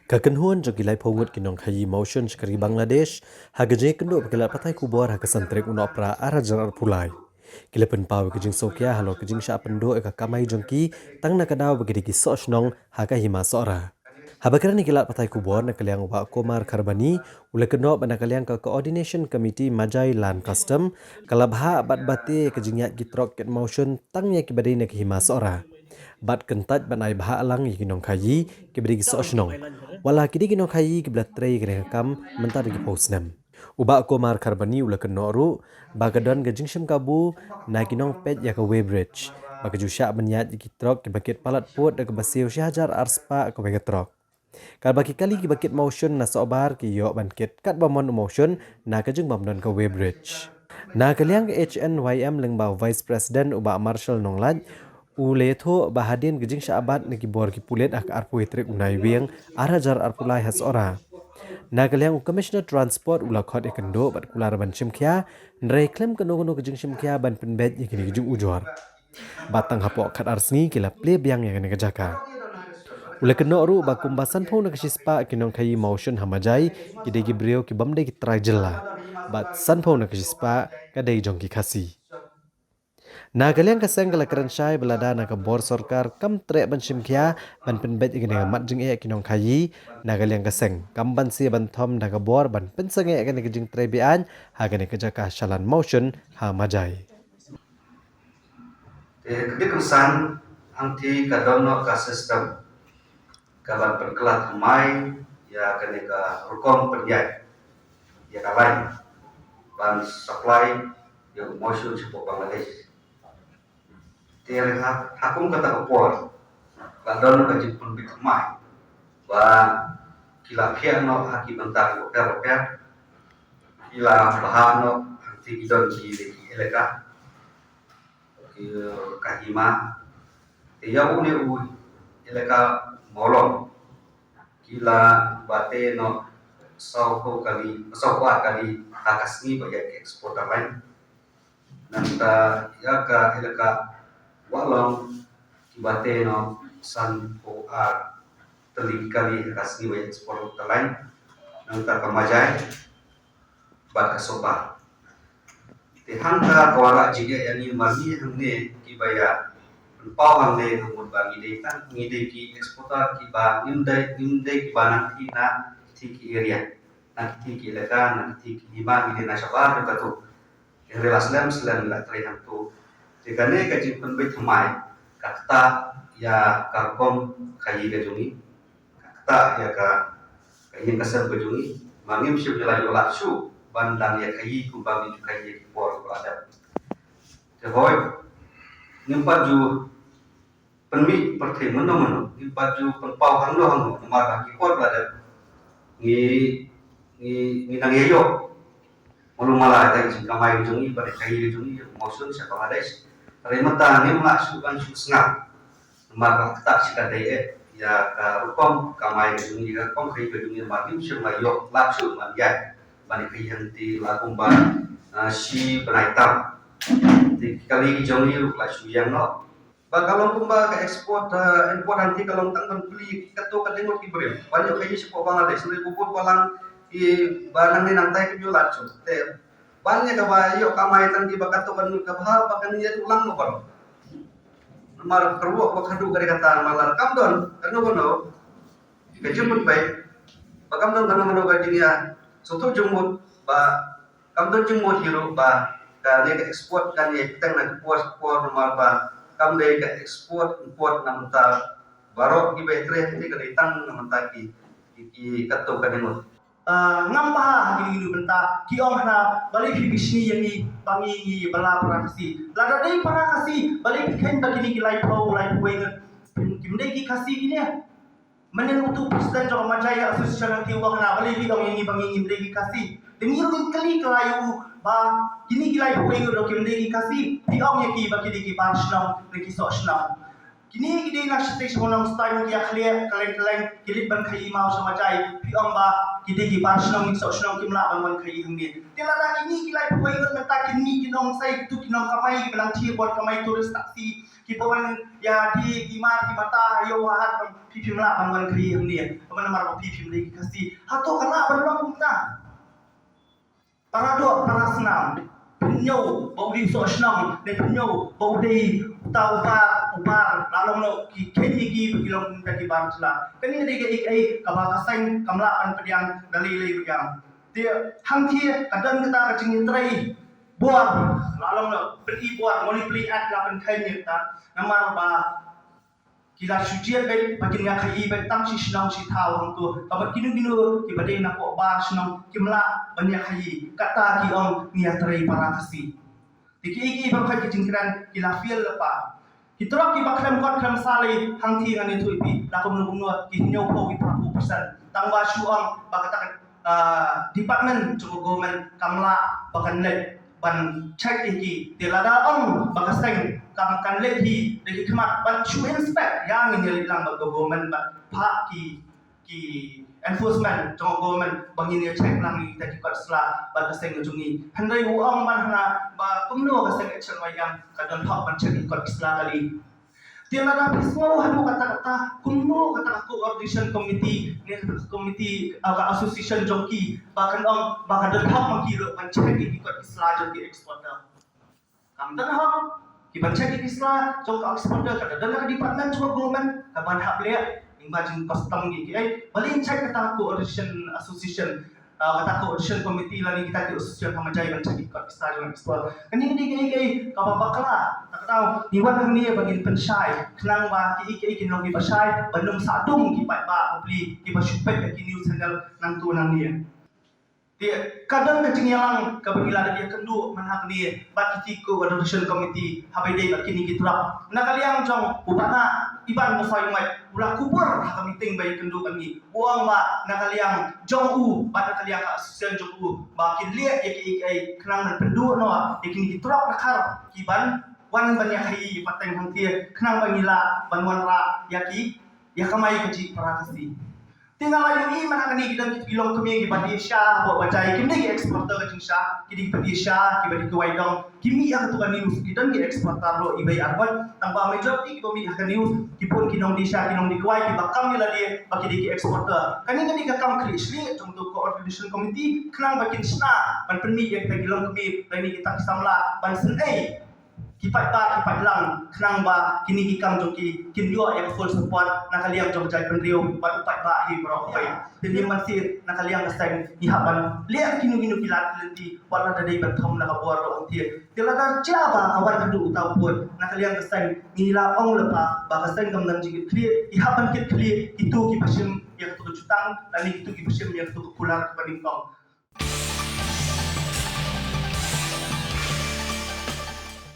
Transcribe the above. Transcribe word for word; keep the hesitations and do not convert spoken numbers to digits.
Ka kynhun jong ki laiphew ngut ki nongkhaïi Mawshun sha ka ri Bangladesh ha ka jingkynduh bad ki lad pathai khubor ha ka san tarik u Nohprah ar hajar arphew lai, ki la pynpaw ïa ka jingsngewkhia halor ka jingshah pynduh ïa ka kamai jong ki tang na ka daw ba ki dei ki soh shnong ha ka hima Sohra. Haba kren ïa ki lad pathai khubor na ka liang u Bah Kumar Kharbani u la kynnoh ba na ka liang ka Coordination Committee Majai Land Custom ka la bhah bad bate ïa ka jingïaid ki trok kit Mawshun tang ïa kiba dei na ka hima Sohra bad kyntait ban ai bhah lang ïa ki nongkhaïi kiba dei ki soh shnong, wat la ki dei ki nongkhaïi kiba la trei ïa kane ka kam mynta da ki phew snem. U Bah Kumar Kharbani u la kynnoh ruh ba ka don ka jingshim kabu na ki nongpeit ïa ka weighbridge ba ka ju shah ban ïaid ïa ki trok kiba kit palat pud da kaba siew shi hajar ar spah kawei ka trok. Katba ki kali kiba kit Mawshun na Sohbar ki ïoh ban kit katba mon u Mawshun na ka jingbym don ka weighbridge. Na ka liang ka H N Y M lyngba u Vice President u Bah Marshall Nonglait u la ïathuh ba hadien ka jingshah bat na ki bor ki pulit ha ka arphew tarik u Naiwieng ar hajar arphew lai ha Sohra, na ka liang u Commissioner Transport u la khot ïakynduh bad kular ban shimkhia, hynrei khlem kano kano ka jingshimkhia ban pynbeit ïa kine ki jingujor. Bad tang hapoh khatar sngi ki la plie biang ïa kane ka jaka. U la kynnoh ruh ba kumba sanphew na ka shispah ki nongkhaïi Mawshun ha Majai ki dei ki briew kibym dei ki trai jylla bad sanphew na ka shispah ka dei jong ki Khasi. Na ka liang ka seng ka la kren shai ba lada na ka bor sorkar kam treh ban shimkhia ban pynbeit ïa kane ka mat jingeh ki nongkhaïi, na ka liang ka seng kam banse ban thom da ka bor ban pynsangeh ïa kane ka jingtrei beaiñ ha kane ka jaka shalan Mawshun ha Majai. Te ka dei kynsan hangtei ka don noh ka system kaban pynkylla thymmai ïa kane ka rukom pynïaid ïa ka lain ban supply ïa u Mawshun shapoh Bangladesh. Te ha, ha kum kata ka por la don ka jingpynbeit thymmai ba ki la phiah noh ha ki bynta ki bapher bapher, ki la bhah noh hangtei ki don ki, ki elaka, ki, ka hima. Te ïa une u elaka Mawlong ki la bate noh sawphew kali, sawphew ar kali ha ka sngi ba ïaid ka exporter line. Nangta ïa ka elaka Wahlong ki bate noh sanphew ar tylli kali ha ka sngi ba ïaid exporter line. Nangta ka Majai bad ka Sohbar. Te hangta ka wanrah jingeh ïa ngi namar ngi hangne kiba ïa pynpaw hangne ka mut ba ngi dei tang, ngi dei ki exporter kiba ngim dei, ngim dei kiba nang kti na kti ki area, na kti ki elaka, na kti ki hima, ngi dei na shabar jong katu. Hynrei la slem slem la trei hangtu. Te kane ka jingpynbeit thymmai ka ktah ïa ka rukom khaïi ka jong ngi, ka ktah ïa ka, ka ïing ka sem ka jong ngi. Ma ngim shym la ïoh lad shuh ban dang ïa khaïi kumba ngi ju khaïi ïa ki por ba la dep. Te hooid, ngim pat ju pynmih pyrthei mynno mynno, ngim pat ju pynpaw hangno hangno namar ba ki por ba la dep ngi, ngi, ngi nang ïa ïoh. Mano mala ïa ka jingkamai ka jong ngi bad ïa ka ïing ka jong ngi ïa u Mawshun sha Bangladesh. Hynrei mynta ngim lah shuh ban shu sngap. Namar ba ktah shi katdei eh ïa ka rukom kamai ka jong ngi, ïa ka rukom khaïi ka jong ngi, namar ngim shym la ïoh lad shuh ban ïaid ban ïa ka ïing hangtei la kumba, ah, shi bnai tam. Te ki kali ki jong ngi ruh la shu ïeng noh. Ba ka long kumba ka export, eh, import hangtei ka long tang ban plie ïa kato ka dei ngut ki briew ban ïoh khaïi shapoh Bangladesh, hynrei ba bun balang kiba nangne nangtai kim ïoh lad shuh. Te ban ïa kaba ïoh kamai tang kiba kato ka ngut ka bha ba kan ïa duh lang noh baroh. Namar ka ruh ba ka duh ka dei kata, namar lada kam don kano kano ka jingpynbeit, ba kam don kano kano ka jingïasngewthuh jingmut, ba kam don jingmut hi ruh ba kane ka export kan ïai bteng na ki por ki por namar ba kam dei ka export import na bynta baroh kiba ïatrei hangtei, ka dei tang na bynta ki, ki, ki katto katne ngut. Ah, ngam bha ha kine kine ki bynta, ki ong hana balei phi bishni ïa ngi ba ngi ngi ba la para Khasi. Lada dei para Khasi balei phi kheiñ ba kine ki laiphew, laiphew wei ngut kim dei ki Khasi kine. Mynnin utu president jong ka Majai Association hangtei u ong hana balei phi ong ïa ngi ba ngi ngim dei ki Khasi. Te ngi ruh ngin kylli kylla ïa u ba kine ki laiphew wei ngut ruh kim dei ki Khasi, phi ong ïa ki ba ki dei ki bar shnong ne ki soh shnong. Kine ki dei na shatei sha Nongstoiñ, ki ïa khleh kylleng kylleng, ki leit ban khaïi maw sha Majai, phi ong ba ki dei ki bar shnong ne ki soh shnong, kim lah ban wan khaïi hangne. Te lada kine ki laiphew wei ngut mynta kin mih ki nongsei, kitu ki nongkamai kiba nang thied bad kamai tourist taxi, Ki ba wan ïa ki, ki mar ki mata ïa u hat, phi phim lah ban wan khaïi hangne. Namar ba phi phim dei ki Khasi. Hato ka lah ban long kumta? Para doh, para snam, pynñiew ba u dei u soh shnong, ne pynñiew ba u dei uta u bar, u bar, la long noh ki kheiñ ïa ki ba ki long kumta ki bar jylla. Kane ka dei kaei kaei kaba ka seng kam lah ban pdiang da lei lei ruh ïa. Te hangthie ka don kata ka jingïatrei bor, la long noh, pyni bor, Money Plea Act la pynkheiñ ïa kata, namar ba ki la shu jied beit ba kin ïa khaïi beit tang shi shnong shi thaw hangto. Kaba kino kino kiba dei na poh bar shnong kim lah ban ïa khaïi. Kata ki ong ngi ïatrei para Khasi. Te kiei kiei baroh ki jingkren ki la fail lypa. Ki trok kiba khlem kot khlem sa lei hangthie ngan ïathuh ïa phi. La kumno kumno ki hynñiewphew ki phraphew percent. Tang ba shu ong ba kata ka, ah, department jong ka government kam lah ba kan leit ban check ïa ki. Te lada ong ba ka seng kam, kan leit hi da ki khmat ban shu inspect, ïa ngin ïa leit lang bad ka government bad phah ki, ki enforcement jong ka government ba ngin ïa check lang ïa kita ki kot sla bad ka seng jong ngi. Hynrei u ong ban hana ba kumno ka seng Action Wai Iam ka don hok ban check ïa ki kot sla kali. Te lada phi sngew haduh katta katta, kumno kata ka coordination committee ne kata ka committee, ah, ka association jong ki ba kan ong ba ka don hok ma ki ruh ban check ïa ki kot ki sla jong ki exporter? Kam don hok ki ban check ïa ki sla jong ka exporter, ka don na ka department jong ka government ka ban hap leh, lyngba jong custom ki ki ai. Balei check kata ka coordination association, ah, kata ka coordination committee lane kita ki association ha Majai ban check ïa ki kot ki sla jong exporter? Kane ka dei kaei kaei kaba bakla. Te kata ngi wan hangne ba ngin pynshai khnang ba kiei kiei kin long kiba shai, ban ym sah dum ki paidbah bapli kiba shu peit ïa ki news channel nangto nangne. Te ka don ka jingïalang kaba ngi la dep ïakynduh mynta hangne bad kiti ki coordination committee haba ïadei bad kine ki trok. Na ka liang jong u Bah Iban Basaiawmoit u la kubur ha ka meeting ba ïakynduh bad ngi. U ong ba na ka liang jong u bad na ka liang ka association jong u ba kin leh ïa kiei kiei khnang ban pynduh noh ïa kine ki trok dkhar ki ban wan ban ïa khaïi pateng hangthie khnang ba ngi lah ban wanrah ïa ki, ïa kamai kajih para Khasi. Te nga la ïohi mynta kane ki don ki longkmie kiba die sha hapoh Bajai, kim dei ki exporter ka jingsha, ki dei kiba die sha, kiba die kiwai dong. Ki mih ïa kato ka news, ki don ki exporter ruh iwei arngut, tang ba majority kiba mih ha ka news ki bun ki nongdie sha, ki nongdie kiwai kiba kam ïa lade ba ki dei ki exporter. Kane ka dei ka kam khlieh shliew jong kato ka coordination committee khnang ba kin shna ban pynmih ïa kita ki longkmie lane kita ki samla ban sngewthuh ki paidbah ki paidlang khnang ba kine ki kam jong ki kin ïoh ïa ka full support na ka liang jong ka jaitbynriew bad u paidbah hi baroh hi. Te ngi mynsiem na ka liang ka seng ngi hap ban leh kino kino ki lad ki lynti wat la da dei ban thom na ka bor ruh hangthie. Te lada jia ba ka wan haduh uta u pud na ka liang ka seng ngi la ong lypa ba ka seng kam don jingkitkhlieh, ngi hap ban kitkhlieh kito kiba shim ïa kato ka jutang lane kito kiba shim ïa kato ka kular kaba nyngkong.